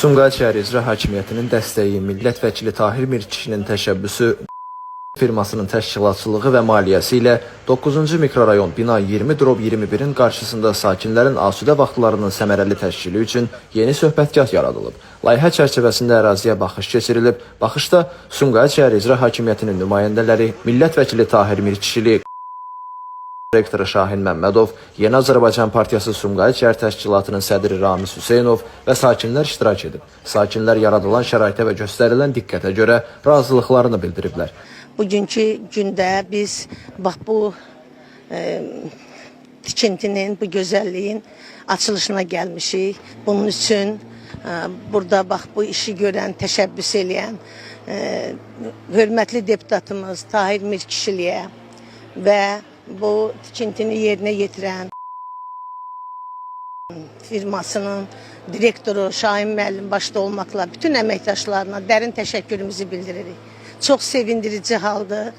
Sumqayıt şəhər İcra Hakimiyyətinin dəstəyi, millət vəkili Tahir Mirkişinin təşəbbüsü, firmasının təşkilatçılığı və maliyyəsi ilə 9-cu mikrorayon bina 20/21-in qarşısında sakinlərin asudə vaxtlarının səmərəli təşkili üçün yeni söhbətgah yaradılıb. Layihə çərçivəsində əraziyə baxış keçirilib. Baxışda Sumqayıt şəhər İcra Hakimiyyətinin nümayəndələri, millət vəkili Tahir Mirkişili, rektoru Şahin Məmmədov, Yeni Azərbaycan Partiyası Sumqayıt şəhər təşkilatının sədri Ramiz Hüseynov və sakinlər iştirak edib. Sakinlər yaradılan şəraitə və göstərilən diqqətə görə razılıqlarını bildiriblər. Bugünkü gündə biz bax bu tikintinin, bu gözəlliyin açılışına gəlmişik. Bunun üçün burada bax bu işi görən, təşəbbüs eləyən hörmətli deputatımız Tahir Mirkişiliyə və bu tikintini yerinə yetirən firmasının direktoru Şahin müəllim başda olmaqla bütün əməkdaşlarına dərin təşəkkürümüzü bildiririk. Çox sevindirici haldır.